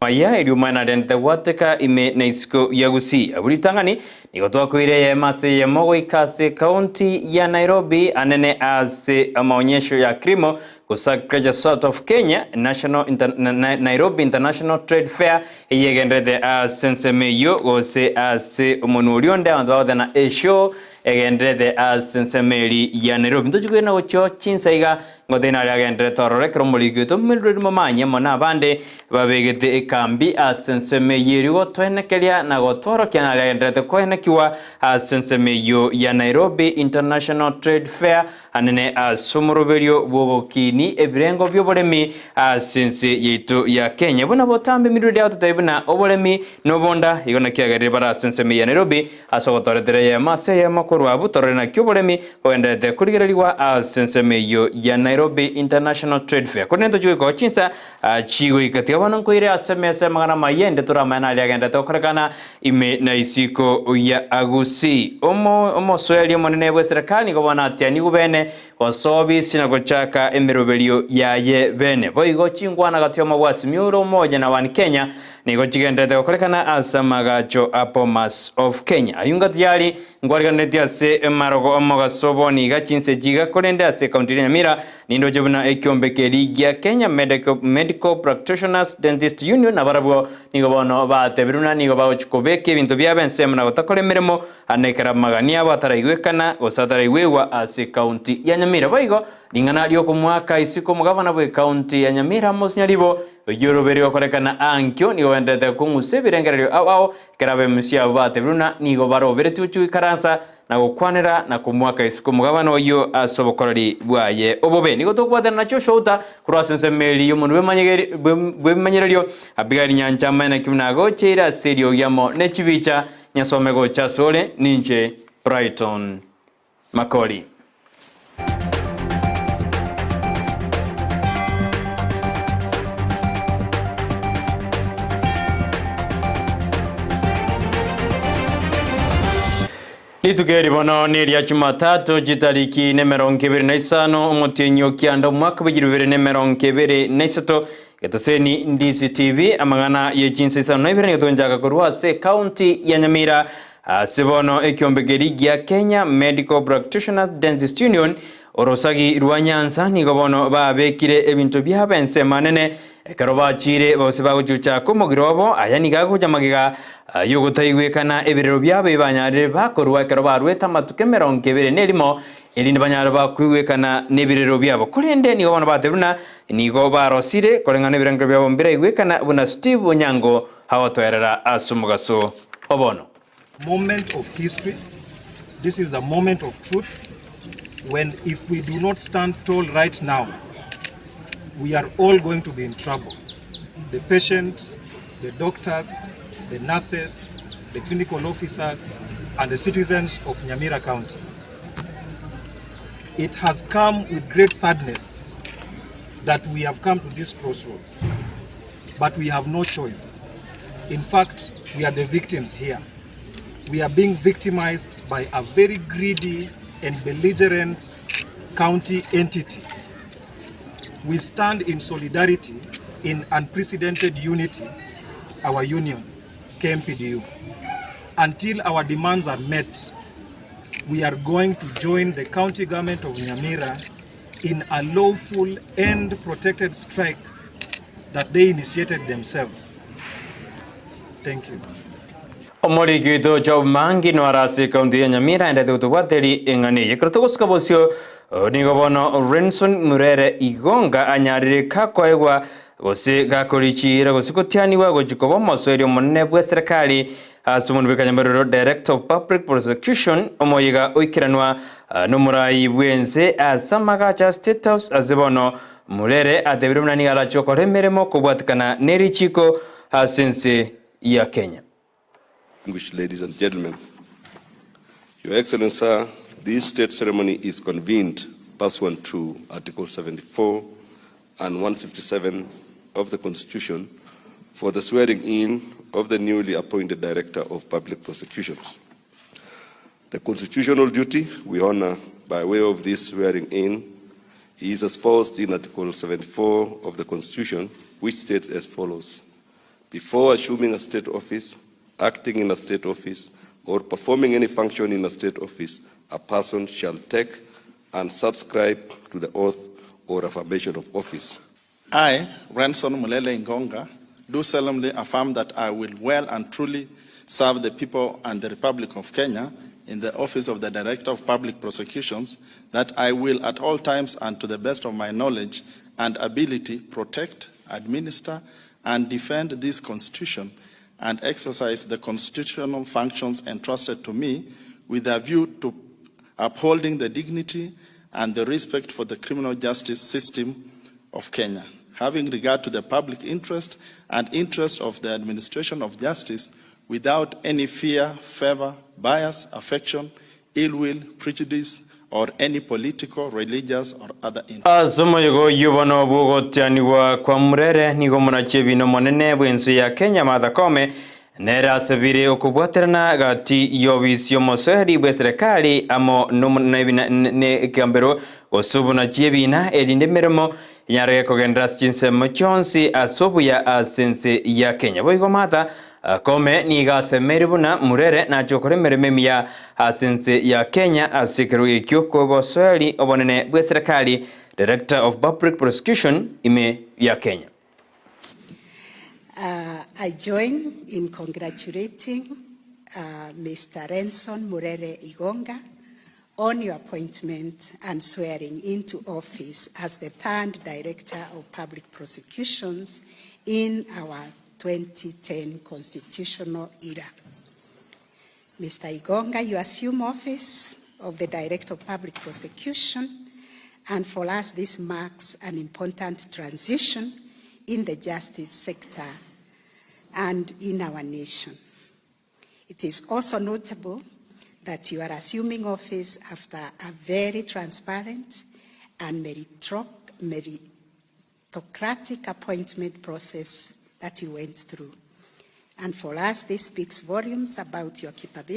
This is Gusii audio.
Maya eriomana arianete gwateka ime na isiko ya Gusii. Abwo ritang'ani nigo twakoire eyemo ase eyemo goika ase ekaunti ya Nairobi anene ase amaonyesho ya Kilimo gose Agriculture South of Kenya National Inter Nairobi International Trade Fair eyio egendererete ase ensemo eyio gose ase omonwa oria onde abanto bagoteba eshow egendererete ase ensemo eri ya Nairobi. Ntochi koirana gochia chinsa iga Ngotebi naria agenderete ororo ekero omoriki oito Mildred Momanyi amo nabande babegete ekambi ase ensemo eyio erio gotoenekeria na gotworokia naria agenderete koenekigwa ase ensemo eyio ya Nairobi International Trade Fair anene ase omoroberio bw'ogokini ebirengo bi'oboremi ase ense yaito ya Kenya. Buna botambe Mildred agototebia buna oboremi nobonda igo naki agerire bare ase ensemo eyio ya Nairobi Ase ogotoretera eyemo ase eyemo korwa abwo torore naki oboremi bogendererete korigererigwa ase ensemo eyio ya Nairobi International Trade Fair. Korende ntochie goika oo chinsa chigoika tiga bono nkoire ase emesa y'amang'ana amaya ende toramanye naria agendererete gokorekana ime na isiko ya Gusii. Omo omosoeri omonene bw'eserekari nigo bono atianigwe bene gosoa obisi na gochaka emeroberio yaye bene. Boigo chinkwana gati y'omobwasi Miura Umoja na One Kenya Nigo chigendererete gokorekana ase amagacho a Bomas of Kenya. Ayio ngatiari nkwariganetie ase emarogo omogaso bono iga chinse echi iga korende ase ekaunti ya Nyamira nindoche buna ekiombe keria gia Kenya Medical, Medical Practitioners Dentist Union nabarabwo nigo bono batebire buna nigo bagochi kobeka ebinto biabo ensemo na gotakora emeremo ane ekero amagani abo ataraigwekana gose ataraigwegwa ase ekaunti ya Nyamira. Boigo ring'ana riokomoaka isiko omogavana bw'ekaunti ya Nyamira Amos Nyaribo Oyio oroberi gokorekana ankio nigo ogendererete kong'usa ebirengererio ao ao, ekero abemusia abwo batebire buna nigo baroberetie gochia goikaransa na gokwanera na komoaka isiko omogabane oyio ase obokoreri bwaye obobe. Nigo tokobwatana na Joshua korwa ase ensemo eria y'omonwa bw'ebimanyererio, Abigaili nyancha amanye naki buna agocheire ase eriogi amo ne chibicha, Nyasome gocha asore, ninche Brighton Makori. Rituko eri bono neria Jumatatu chitariki nemerongo ebere na isano omotienyi o kianda omwaka bw'echiru bibere nemerongo ebere na isato Getaseni DCTV amang'ana ye chinsa isano na ibere nigo togonchaka korwa ase ekaunti ya Nyamira Ase bono ekiombe keria gia Kenya Medical Practitioners Dentist Union, orosagi rwa Nyanza nigo bono babekire ebinto biabo ensemo anene ekero bachiire gose bagochuchaka omogiro obo. Aya nigo agocha magega yogotaigwekana ebirero biabo ebi banyarire bakorua ekero baruete amatuko emerongo ebere na erimo erinde banyare bakoigwekana nebirero biabo. Korende nigo bono batebire buna nigo barosire koreng'ana ebirengererio biabo mbiraigwekana buna Steve Onyango agotoerera ase omogaso o bono. Moment of history, this is a moment of truth when if we do not stand tall right now we are all going to be in trouble the patient, the doctors, the nurses, the clinical officers and the citizens of Nyamira County. It has come with great sadness that we have come to this crossroads. But we have no choice. In fact, we are the victims here. We are being victimized by a very greedy and belligerent county entity. We stand in solidarity, in unprecedented unity, our union, KMPDU. Until our demands are met, we are going to join the county government of Nyamira in a lawful and protected strike that they initiated themselves. Thank you. Omoriki oito Job Mangi noare ase ekaunti ya Nyamira aendete gotobwateri eng'ana eye. Ekero togosuka bosio, nigo bono Renson Murere Igonga anyarire gakoegwa gose gakorichiira gose gotianigwa gochia koba omosoeri omonene bw'eserekari ase omonwe bw'ekanyamorero Director of Public Prosecution omoyega oikeranwa nomorai bw'ense ase amagacho a State House ase bono Murere atebire buna nigo arache gokora emeremo kobwatekana nerichiko ase ense ya Kenya. Distinguished ladies and gentlemen, Your Excellency, sir, this state ceremony is convened pursuant to Article 74 and 157 of the Constitution for the swearing in of the newly appointed Director of Public Prosecutions. The constitutional duty we honor by way of this swearing in is espoused in Article 74 of the Constitution, which states as follows. Before assuming a state office, acting in a state office, or performing any function in a state office, a person shall take and subscribe to the oath or affirmation of office. I, Renson Mulele Ingonga, do solemnly affirm that I will well and truly serve the people and the Republic of Kenya in the office of the Director of Public Prosecutions, that I will at all times and to the best of my knowledge and ability protect, administer, and defend this Constitution and exercise the constitutional functions entrusted to me with a view to upholding the dignity and the respect for the criminal justice system of Kenya, having regard to the public interest and interest of the administration of justice without any fear, favor, bias, affection, ill will, prejudice, or any political, religious, or other interest. Ase omoyega oyio bono bw'ogotianigwa kwa Murere nigo omonachi ebina omonene bw'ense ya Kenya Martha Koome nere asabire okobwaterana gati y'obisi y'omosoeri bw'eserekari amo nekegambero gose obonachi ebina erinde emeremo enyarege kogenderera ase chinsemo chionsi ase obuya ase ense ya Kenya. Boigo Martha Koome nigo asemeire buna Murere nache gokora emeremo emiya ase ense ya Kenya ase ekerogo ekio kw'obosoeri obonene bw'eserekari, Director of Public Prosecution, ime ya Kenya. I join in congratulating Mr. Renson Murere Igonga on your appointment and swearing into office as the third Director of Public Prosecutions in our 2010 constitutional era. Mr. Igonga, you assume office of the Director of Public Prosecution, and for us this marks an important transition in the justice sector and in our nation. It is also notable that you are assuming office after a very transparent and meritocratic appointment process that you went through. And for us, this speaks volumes about your capability.